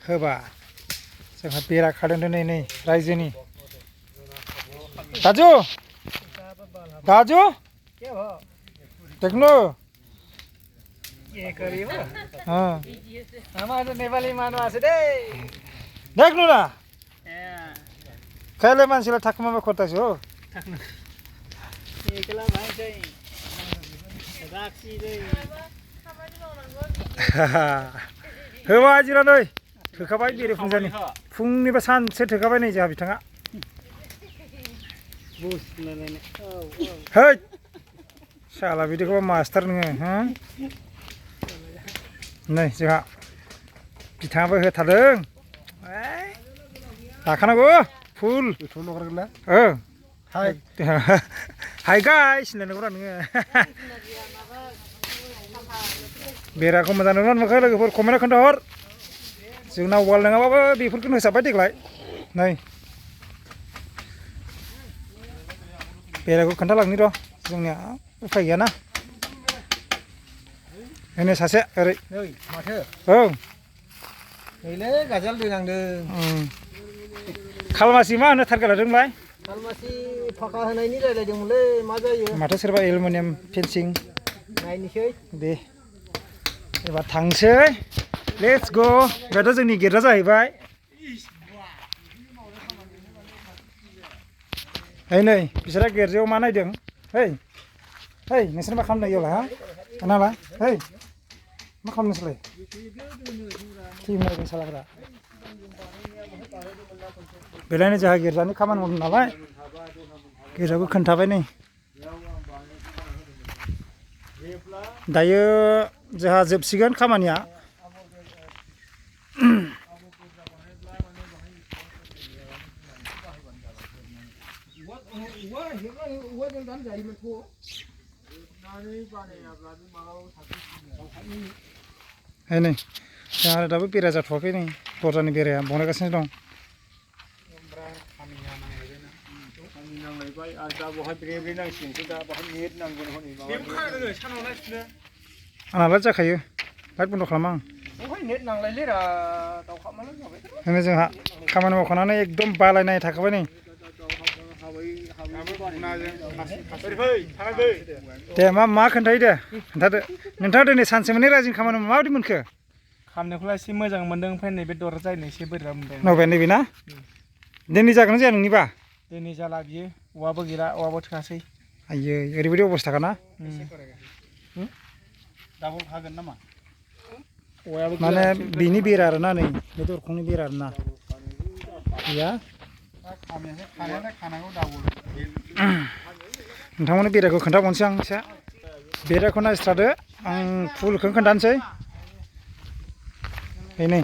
होबा जोंहा बेरा खादों नै रायजोनि दाजु दाजु देख्नु नेपाली मानु आएको छ दे देख्नु न कहिले मान्छेलाई ठ्याक्कमा खोज्दैछु हो होबा आजिरा नै थोखाबाय बेरे फुंजानि फुंनिफ्राय सानसे थोखाबाय नै जोंहा बिथाङा है साला बिदिखौ मास्टार नोङो हो नै जोंहा बिथाङाबो होथारदों लाखानांगौ फुल हाय गाइस होनलायनांगौरा नोङो बेराखौ मोजां नुना नुवाखै लोगोफोर कमेन्टआव खोन्थाहर जोंना वाल नङाबाबो बेफोरखौनो होसाबबाय देग्लाय नै बेराखौ खोन्थालांनि र' जोंनिया उफाय गैयाना ओरै सासे ओरै माथो ओं नैलै गाजाल दैनांदों खालमासि मा होनो टारगेट लादोंलाय खालमासि फाखा होनायनि रायलायदोंमोनलै मा जायो माथो सोरबा एलुमिनियाम फेन्सिं नायनोसै दे एबार थांसै लेट्स गो बेथ' जोंनि गेटआ जाहैबाय नै बिसोरा गेटजों मा नायदों है नोंसोर मा खालामदों इयावलाय हा नालाय है मा खालामदों नोंसोरलाय टिम नायदों सालाफ्रा बेलायनो जोंहा गिर्जानि खामानि मावदों नालाय गिर्जाखौ खोन्थाबाय नै दायो जोंहा जोबसिगोन खामानिया नै जोंहा दाबो बेरा जाथ'वाखै नै दरजानि बेराया बनायगासिनो दं आंनालाय जाखायो लाइट बन्द' खालामा आं ओंखायनो जोंहा खामानि मावखांनानै एकदम बालायनाय थाखाबाय नै दे मा खोन्थायो दे खोन्थादो नोंथाङा दिनै सानसे मोननै रायजोनि खामानि माबायदि मोनखो खालामनायखौलाय एसे मोजां मोनदों ओमफ्राय नैबे दर जायनो एसे बोरैबा मोनदों नैबे ना दिनै जागोन ना जाया नोंनिबा दिनै जाला बियो औवाबो गैला औवाबो थोआसै आयै ओरैबायदि अबस्थाखा डाबल हागोन नामा माने बिनि बेरा आरोना नै बे दरखंनि बेरा आरोना गैया नोंथांमोननि बेराखौ खोन्थाबावनोसै आं एसे बेराखौ नायस्रादो आं फुलखौनो खोन्थानोसै नै